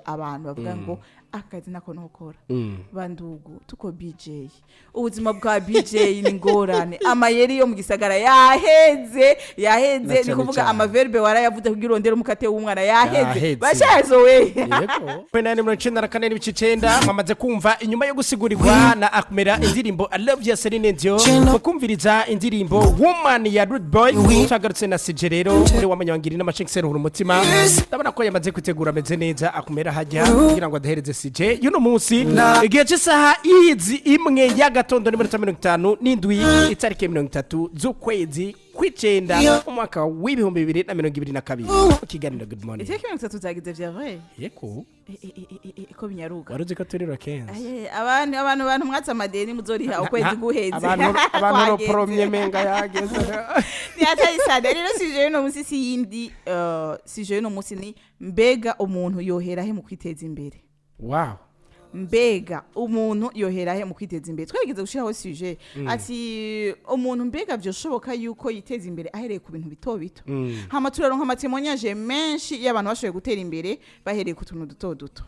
Abantu bavuga ngo akazi nako nokora. Bandugu, tuko BJ, ubuzima bwa BJ ni ngorane. Amayeri yo mu gisagara yaheze, yaheze. Na Ni cane kuvuga cane. Amaverbe warayavuze kugira urondere umukate w'umwana, yaheze. Yaheze. Bashazo we. Yego, 894.9. Mwamaze kumva inyuma yo gusigurirwa na Akumera indirimbo "I Love You" ya Celine Dion, mukumviriza indirimbo "Woman" ya Rude Boy. Twagarutse na CJ rero muri wa munyangiri n'amashekiseri umutima. Ndabona ko yamaze kwitegura, ameze neza Akumera hajya kugira ngo aduhereze CJ y'uno munsi. Igihe cy'isaha izi 1 y'agatondo n'iminota 57, itariki 30 z'ukwezi kw'icenda, umwaka w'2022, ikiganiro Good Morning. Itariki 30 zagize vya vrai? Yego. Ko binyaruka. Wari uzi ko turi rokenzi? Aye, abantu mwatse amadeni, muzoriha ukwezi guheze. Abantu Kwagenze. Le premier menga yageze. Ni hatari sana. Rero sujet y'uno munsi si yindi, sujet y'uno munsi ni: mbega umuntu yohera he mu kwiteza imbere? Mbega umuntu yohera he mu kwiteza imbere? Twageze gushiraho sujet ati umuntu mbega vyoshoboka yuko yiteza imbere ahereye ku bintu bito bito? Hama turaronka amatémoignages menshi y'abantu bashoboye gutera imbere bahereye ku tuntu duto duto.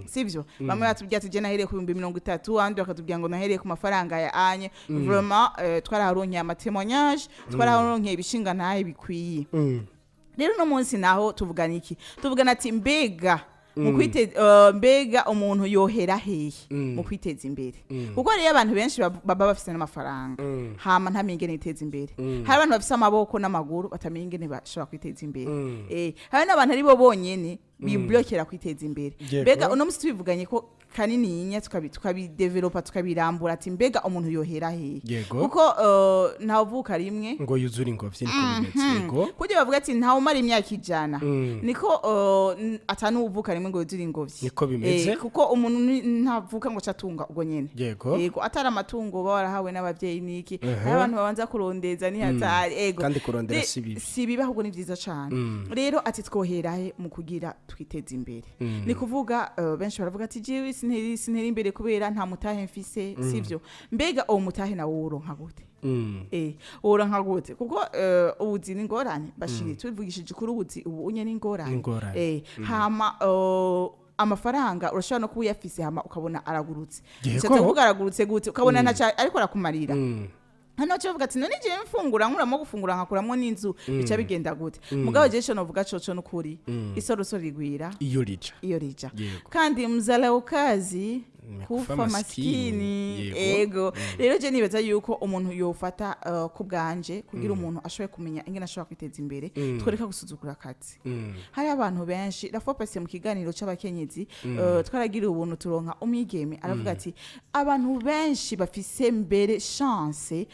Sivyo? Bamwe batubwira ati je nahereye ku 30 000, abandi bakatubwira ngo nahereye ku mafaranga ya anye. Vraiment, twaraharonkeye amatémoignages, twaraharonkeye ibishinga ntahe bikwiye. Rero uno munsi naho tuvugana iki? Tuvugana ati mbega mu kwite mbega umuntu yohera hehe mu kwiteza imbere? Kuko rero abantu benshi baba bafise n'amafaranga, hama ntamenye ingene yiteza imbere. Hari abantu bafise amaboko n'amaguru batamenya ingene bashobora kwiteza imbere. Hari n'abantu ari bo bonyene biblokera kwiteza imbere. Mbega uno munsi tubivuganye ko kanininya, tukabidevelopa, tukabirambura ati mbega umuntu yohera hehe? Kuko ntawuvuka rimwe ngo yuzure ingobyi, niko bimeze, yego. Kugira bavuga ati ntawumara imyaka 100, niko atanuvuka rimwe ngo yuzure ingobyi. Niko bimeze. Kuko umuntu ntavuka ngo acatunga ubwo nyene. Yego, atari amatungo uba warahawe n'abavyeyi niki. Hari abantu babanza kurondeza, ni hatari, ego. Kandi kurondera si bibi. Si bibi, ahubwo ni vyiza cane. Rero ati twohera he mu kugira twiteze imbere? Ni kuvuga benshi baravuga ati jewe sintera imbere kubera nta mutahe mfise. Sivyo? Mbega uwo mutahe nawo woronka gute? Woronka gute? Kuko ubuzi ni ingorane bashiri, tubivugishije kuri ubuzi ubu unye ni ingorane. Ingorane. Hama amafaranga urashobora no kuba uyafise, hama ukabona aragurutse. Nshatse kuvuga aragurutse gute? Ukabona ntaca ariko arakumarira. Hano cyo bavuga ati none jewe mfungura, nkuramo gufungura, nkakuramo n'inzu, bica bigenda gute? Mugabo jewe ico novuga coco n'ukuri, isorosoro rigwira iyo rija. Iyo rija. Kandi mzalaukazi kufa kufa maskini. Maskini. Yego. Ego. Rero je nibaza yuko umuntu yofata ku bwanje kugira umuntu ashobore kumenya ingene ashobora kwiteza imbere, twereka gusuzugura akazi. Hari abantu benshi, la fois passée mu kiganiro c'abakenyezi, twaragira ubuntu turonka umwigeme aravuga ati abantu benshi bafise mbere chance,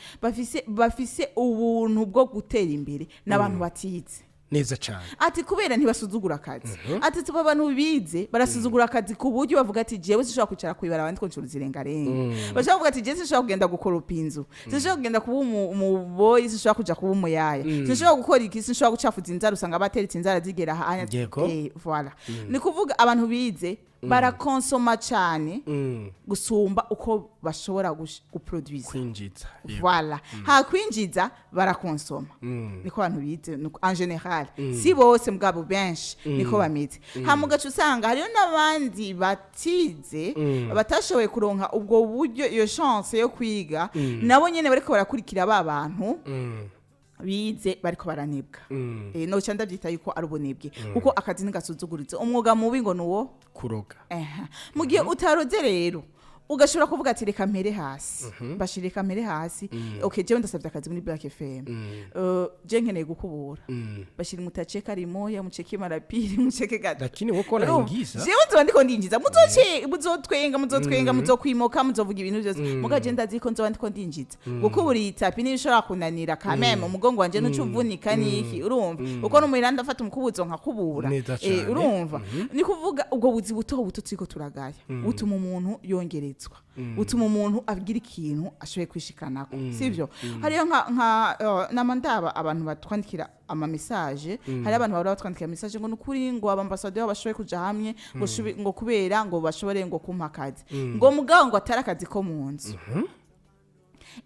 bafise ubuntu bwo gutera imbere n'abantu batize. Neza cyane. Ati kubera ntibasuzugura akazi. Ati tuba abantu bize barasuzugura akazi ku buryo bavuga ati jewe sinshobora kwicara kw'ibarabara ndiko ncuruza irengarenga. Bashobora kuvuga ati jewe sinshobora kugenda gukoropa inzu, sinshobora kugenda kuba umuboyi, sinshobora kuja kuba umuyaya, sinshobora gukora iki, sinshobora gucafuza inzara. Usanga bateretse inzara zigera ahanya. Voilà, ni kuvuga abantu bize barakonsoma cyane gusumba uko bashobora guproduisa. Kwinjiza. Yego. Voilà, hakwinjiza barakonsoma. Niko abantu bize en général, si bose mugabo benshi niko bameze. Hama ugaca usanga hariyo n'abandi batize, batashoboye kuronka ubwo buryo, iyo chance yo kwiga, nabo nyene bariko barakurikira ba bantu bize, bariko baranebwa. Noca ndavyita yuko ari ubunebwe, kuko akazi ntigasuzuguritse. Umwuga mubi ngo nuwo kuroga. Ehe. Mu gihe utaroze rero, ugashobora kuvuga ati reka mpere hasi, bashira reka mpere hasi. Okay, jewe ndasabye akazi muri Black FM. Je nkeneye gukubura. Bashira mutacheka limoya, mucheke mara pili, mucheke gato. Lakini woko naingiza. Jewe nzoba ndiko ndinjiza. Muzoce muzotwenga, muzotwenga, muzokwimoka, muzovuga ibintu byose, muga je ndazi ko nzoba ndiko ndinjiza. Gukubura iyi tapis niyo kunanira kameme, umugongo wanje nuca uvunika niki, urumva? Kuko n'umuhira ndafata umukubuzo nkakubura. Neza cane. Urumva, ni kuvuga ubwo buzi buto buto turiko turagaya butuma umuntu yongerezwa, butuma umuntu agira ikintu ashoboye kwishikanako, sivyo? Hariyo nka nama ndaba abantu batwandikira ama message. Hari abantu bahora batwandikira message ngo nukuri ngo abambasaderi bashoboye kuja hamwe ngo ngo kubera ngo bashobore ngo kumpa akazi, ngo mugabo ngo atari akazi ko mu nzu.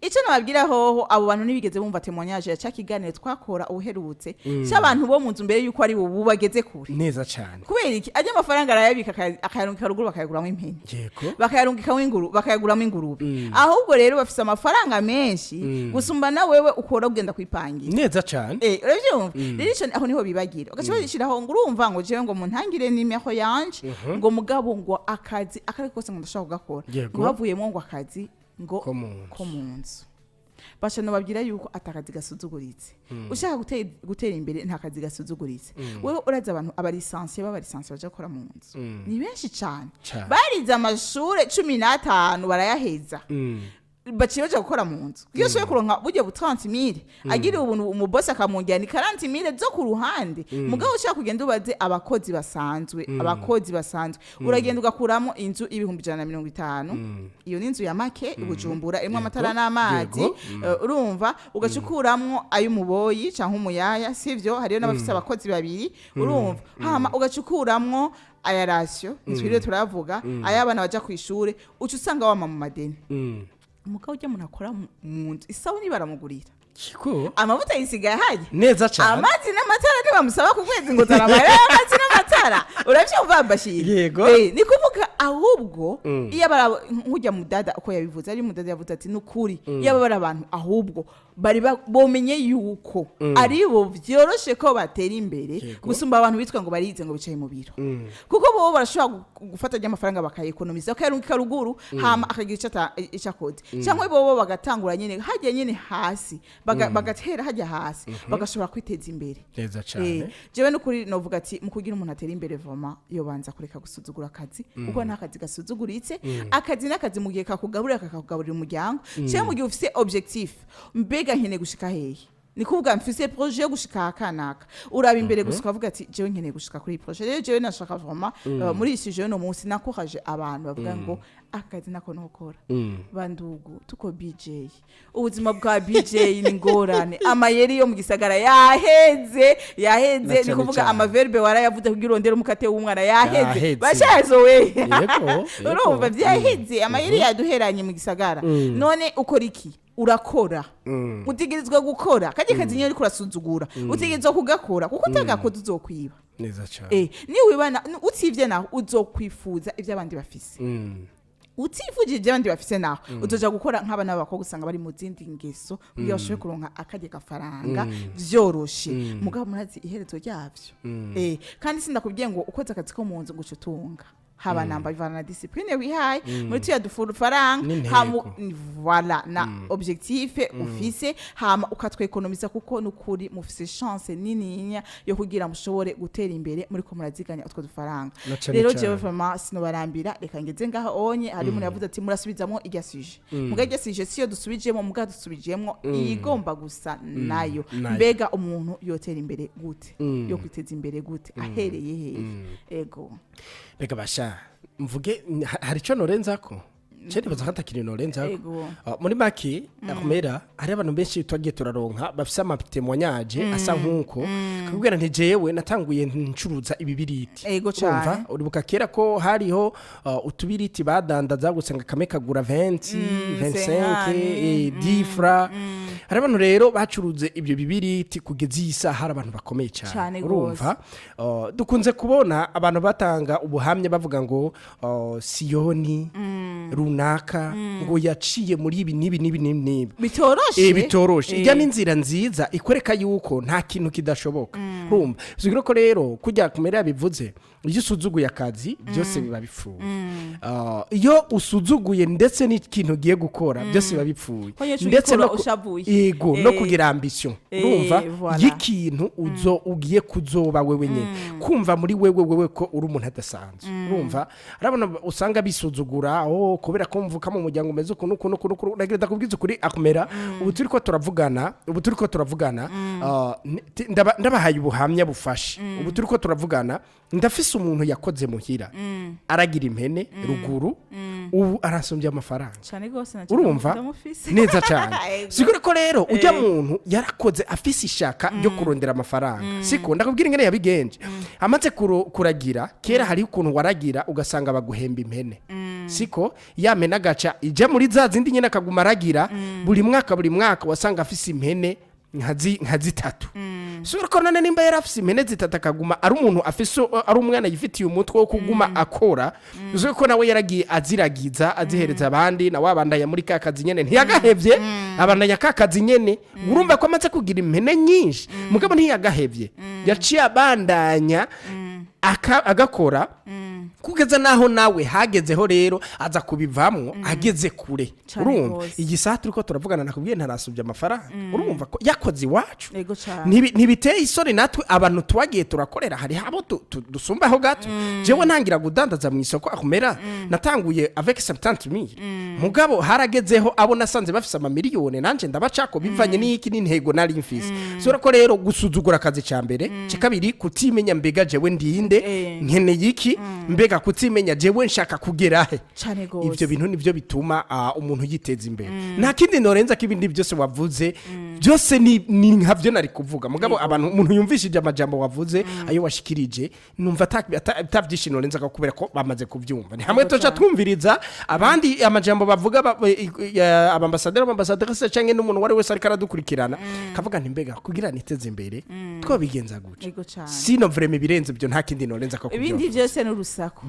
Icyo nababwira hoho, abo bantu ntibigeze bumva témoignage ya cya kiganiro twakora uherutse cy'abantu bo mu nzu mbere yuko ari ubu bageze kure. Neza cyane. Kubera iki? Ajya amafaranga arayabika, akayarungika ruguru, bakayaguramo impene, bakayarungikamo inguru, bakayaguramo ingurube. Ahubwo rero bafise amafaranga menshi gusumba na wewe ukora ugenda kwipangira. Neza cyane. Urabyumva rero, ico aho niho bibagira, ugaca bagishiraho ngo urumva ngo jewe ngo muntangire nimero yanje, ngo mugabo ngo akazi akari kose ngo ndashaka kugakora, ngo havuyemo ngo akazi ngo ko mu nzu. Ko mu nzu. Basha nobabwira yuko atakazi gasuzuguritse. Ushaka gutera imbere, nta kazi gasuzuguritse. Wewe urazi abantu aba licenciés, b'aba licenciés baja gukora mu nzu ni benshi cane. Cane. Barize amashure 15 barayaheza, baciye baja gukora mu nzu. Iyo ushoboye kuronka burya bu 30 mille, agiriye ubuntu umubosi akamwongera ni 40 mille zo ku ruhande. Mugabo ushaka kugenda ubaze abakozi basanzwe, abakozi basanzwe, uragenda ugakuramo inzu y'150,000. Iyo ni inzu ya make i Bujumbura irimo amatara n'amazi. Urumva, ugaca ukuramwo ay'umuboyi canke umuyaya, sivyo? Hariyo n'abafise abakozi babiri, urumva. Hama ugaca ukuramwo aya ration, ntitwiriwe turayavuga, ay'abana baja kw'ishure, uca usanga wama mu madeni. Umugabo ujya umuntu akora mu nzu, isabuni baramugurira, Kiko. amavuta yisigaye ahari. Neza cyane. Amazi n'amatara ntibamusaba ku kwezi ngo zana amahera y'amazi n'amatara. Uravyumva, Bashir? Yego. Ni kuvuga ahubwo iyo bara nk'ujya mudada uko yabivuze, ari mudada yavuze ati nukuri iyo aba bari abantu ahubwo bari bomenye yuko ari bo vyoroshe ko batera imbere gusumba abantu bitwa ngo barize, ngo bicaye mu biro, kuko bo barashobora gufata ry'amafaranga bakayekonomiza, bakayarungika ruguru, hama akagira ico akoze, cyangwa bobo bagatangura nyene hajya nyene hasi, bagatera hajya hasi, bagashobora kwiteza imbere. Neza cyane. Jewe nukuri novuga ati mu kugira umuntu atera imbere voma, yobanza kureka gusuzugura akazi, kuko nta kazi gasuzuguritse. Akazi n'akazi mu gihe kakugaburira, kakakugaburira umuryango, cyangwa mu gihe ufise objectif: mbega nkeneye gushika hehe? Ni kuvuga mfise projet yo gushika akanaka, uraba imbere gusa ukavuga ati jewe nkeneye gushika kuri iyi projet. Rero jewe nashaka vraiment muri iyi sujet no munsi nakoraje abantu bavuga ngo akazi nako nokora. Bandugu, tuko BJ, ubuzima bwa BJ ni ngorane. Amayeri yo mu gisagara yaheze, yaheze. Na Ni cane kuvuga cane. ama verbes warayavuze kugira urondere umukate w'umwana, yaheze. Yaheze. Bashazo we. Yego. Urumva, vyaheze, amayeri yaduheranye mu gisagara. None ukora iki? Urakora. Utegerezwa gukora kajya kazi nyine uriko urasuzugura, utegerezwa kugakora, kuko utagakoze uzokwiba. Neza cyane. Niwibana utivye naho uzokwifuza ivyo abandi bafise. Utifuje ibyo abandi bafise naho uzoja gukora nk'abana b'abakobwa usanga bari mu zindi ngeso kugira bashobore kuronka akarya gafaranga vyoroshe. Mugabo murazi iherezo ryavyo. Kandi sindakubwiye ngo ukoze akazi ko mu nzu ngo uce utunga, haba namba, bivana na discipline wihaye muri tuya dufaranga. N'intego. Voilà, na objectif ufise, hama ukatwekonomiza, kuko nukuri mufise chance nininya yo kugira mushobore gutera imbere muri ko muraziganya utwo dufaranga. Na cane Rero cane. jewe vraiment sinobarambira, reka ngeze ngaho onye. Hari umuntu yavuze ati murasubizamwo irya sujet, muga irya sujet siyo dusubijemo, muga dusubijemwo igomba gusa nayo. Nayo. Mbega umuntu yotera imbere gute? Yo kwiteza imbere gute? Ahereye hehe? Ego. Reka basha mvuge, hari icyo norenzako cyo nibaza ko atakiri norenzako. Ego. Muri make akumera hari abantu benshi twagiye turaronka bafise ama témoignages asa nkuko kakubwira nti jewe natanguye ncuruza ibibiriti. Ego Urumva? cane. Uribuka kera ko hariho utubiriti badandaza, gusanga kamwe kagura 20, 25, 50, 10 francs. Hari abantu rero bacuruze ibyo bibiriti, kugeza iyi saha hari abantu bakomeye cyane. Cane. Urumva, dukunze kubona abantu batanga ubuhamya bavuga ngo siyoni runaka ngo yaciye muri ibi n'ibi n'ibi n'ibi n'ibi. Bitoroshe. Bitoroshe. Ijya n'inzira nziza ikwereka yuko nta kintu kidashoboka. Urumva, bisigura ko rero kujya kumera bivuze, iyo usuzuguye akazi byose biba bipfuye. Iyo usuzuguye ndetse n'ikintu ugiye gukora, byose biba bipfuye. Ko iyo Ndetse ugikora no ushavuye. Yego, no kugira ambition, urumva, voilà. y'ikintu uzo ugiye kuzoba wewe nyene, kumva muri wewe ko uri umuntu adasanzwe. Urumva, arabona usanga bisuzugura, oh, kubera ko mvuka mu muryango umeze ukuntu ukuntu ukuntu ukuntu. Nagira ndakubwiza ukuri akumera, ubu turiko turavugana, ndabahaye ubuhamya bufashe. Ubu turiko turavugana, ndafise umuntu yakoze muhira, aragira impene ruguru, ubu arasumbye amafaranga. Cane gose na Urumva? ndamufise. Neza cyane. Ego. Sigura ko rero ujya muntu yarakoze afise ishaka ryo kurondera amafaranga, siko? Ndakubwira ingene yabigenje. Amaze kuragira, kera hariho ukuntu waragira ugasanga baguhemba impene. Siko ya mpene agaca ija muri za zindi nyene, akaguma aragira buri mwaka, buri mwaka wasanga afise impene nka zitatu. So ko none nimba yari afise impene zitatu, akaguma ari umuntu afise, ari umwana yifitiye umutwe wo kuguma akora, uzi ko nawe yaragiye aziragiza, azihereza abandi, nawe abandanya muri ka kazi nyene, ntiyagahevye, abandanya ka kazi nyene. Urumva ko amaze kugira impene nyinshi, mugabo ntiyagahevye, yaciye abandanya agakora kugeza naho nawe hagezeho rero aza kubivamwo ageze kure. Cane Urumva, gose. iyi saha turiko turavugana, nakubwiye, ntarasubye amafaranga. Urumva ko yakoze iwacu. Ego cane. Ntibiteye isoni natwe abantu twagiye turakorera, hari abo dusumbaho gato. Jewe ntangira kudandaza mu isoko akumera, natanguye avec 70 000, mugabo haragezeho abo nasanze bafise amamiliyoni, nanje ndabacako bivanye n'iki, n'intego nari mfise. So ko rero gusuzugura akazi ca mbere, ca kabiri kutimenya: mbega jewe ndinde? Nkeneye iki? Mbega kutimenya: jewe nshaka kugera he? Cane gose. Ivyo bintu nivyo bituma umuntu yiteza imbere. Nta kindi norenza ko ibindi byose wavuze byose ni nkavyo nari kuvuga, mugabo abantu, umuntu yumvishije amajambo wavuze, ayo washikirije, numva ata vyinshi norenza ko, kubera ko bamaze kuvyumva. Ni hamwe toca twumviriza abandi amajambo bavuga, abambasaderi, abambasaderi canke n'umuntu wari wese ariko aradukurikirana, kavuga nti: mbega kugira niteze imbere twobigenza gutya? Ego cane. Sino vraiment ibirenze ibyo nta kindi norenza ko Ibindi kuvyumva. byose ni urusaku.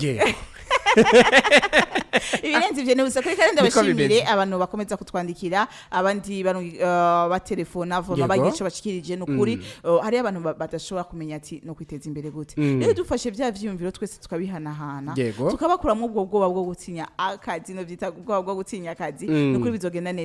Ibirenze ivyo ni urusaku. Reka rero Niko ndabashimire bimeze. abantu bakomeza kutwandikira, abandi batelefona voma, bagira ico bashikirije. Nukuri hariyo abantu badashobora kumenya ati no kwiteza imbere gute. Rero dufashe vya vyiyumviro twese tukabihanahana, tukabakuramwo ubwo bwoba bwo gutinya akazi, no vyita ubwoba bwo gutinya akazi, nukuri bizogenda neza.